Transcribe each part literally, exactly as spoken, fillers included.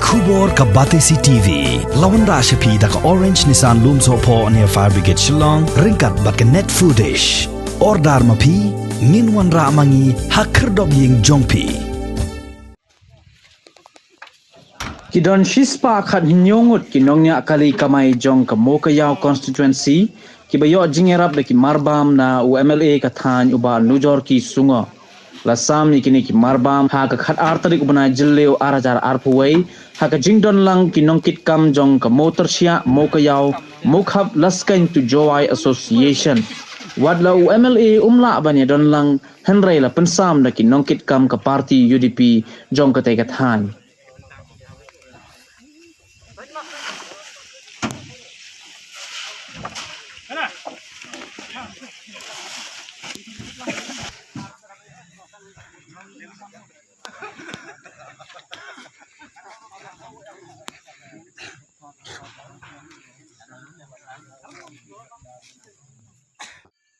Khubor ka Batesi T V. La wanrah sha phi da ka Orange Nissan Lumsohphoh near Fire Brigade Shillong, ryngkat bad ka Net Foodish. Order ma phi, ngin wanrah ma ngi ha khyrdop ïing jong phi. Ki don shispah khathynñiew ngut ki nongñiah kali kamai jong ka Mowkaiaw constituency kiba ïoh jingïarap da ki marbam na u M L A ka thaiñ u Bah Nujorki Sangma. La sam ïa kine ki marbam ha ka khatar tarik u bnai Jylliew ar hajar arphew wei ha ka jingdon lang ki nongkitkam jong ka Mowtyrshiah Mowkaiaw Mowkhap Laskeiñ to Jowai Association. Wat la u M L A um lah ban ïadon lang, hynrei la pynsam da ki nongkitkam ka party U D P jong katei ka thaiñ.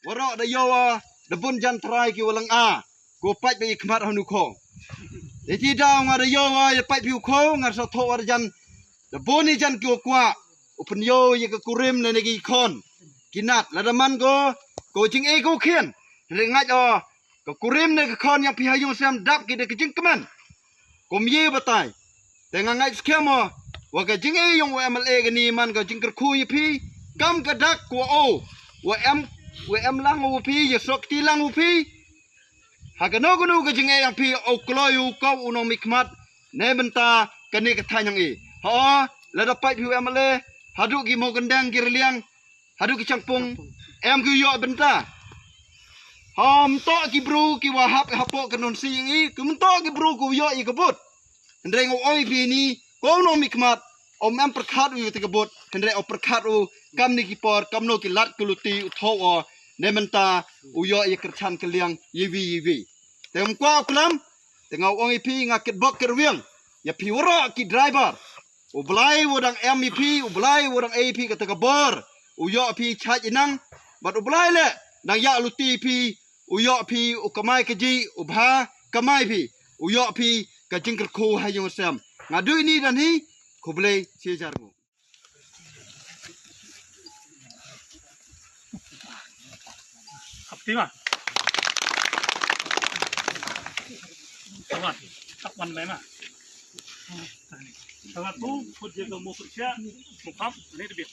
Waroh da ïoh, da bun jan trai ki wa lynga, ko pait ba i khmat hanu kho. Iti da nga da ïoh, ïa pait phi u kho, nga sa thoh wa da jan, da bun i jan ki wa kwah u pynïoh ïa ka kurim ne ne ki khon. Ki nat, lada man ko, ko jingeh ko khian. Hynrei ngait o, ka kurim ne ka khon ïa phi ha ïung sem dap ki da ka jingkmen. Kum ïa batai. Te nga ngait skhem o, wa ka jingeh ïong u M L A kani man ka jingkyrkhu ïa phi, kam ka dak ko o, wa em, wa em lang u phi, ïa sok ti lang u phi. Ha kano kano ka jingeh ïong phi, o kloi u ko u nongmihkhmat, ne bynta kani ka thaiñ ïong i. Ha o, lada pait phi u M L A, haduh ki Mowkyndeng ki Raliang, haduh ki Shangpung, em ki ïoh bynta. Hom toh ki bru ki wa hap hapoh ka nonsi ïong i, ki myntoh ki bru ki ïoh i ka bud. Hynrei nga ong ïa phi ni, ko u nongmihkhmat, um em pyrkhat u ïa ka bud, hynrei u pyrkhat u, kam ni ki por, kam no ki lad ki luti u thoh o, ne mynta u ïoh ïa kyrchan kylliang, ïa wi, ïa wi. Te um kwah u klam, te nga ong ïa phi nga kitbok kitrwiang, ïa phi waroh ki driver. U Blai u dang em ïa phi, u Blai u dang ei ïa phi kata ka bor. U ïoh phi chait inang, bad u Blai le, dang ïa luti phi, u ïoh phi, u kamai ka ji, u bha, kamai phi, u ïoh phi, ka jingkyrkhu ha ïung sem. Nga dui ni dan hi, khublei, shi hajar nguh. Hap ti ma. Hap wan, hap wan mai ma. Hap tu, put je ka mo put sia, mo hap, ni de biar.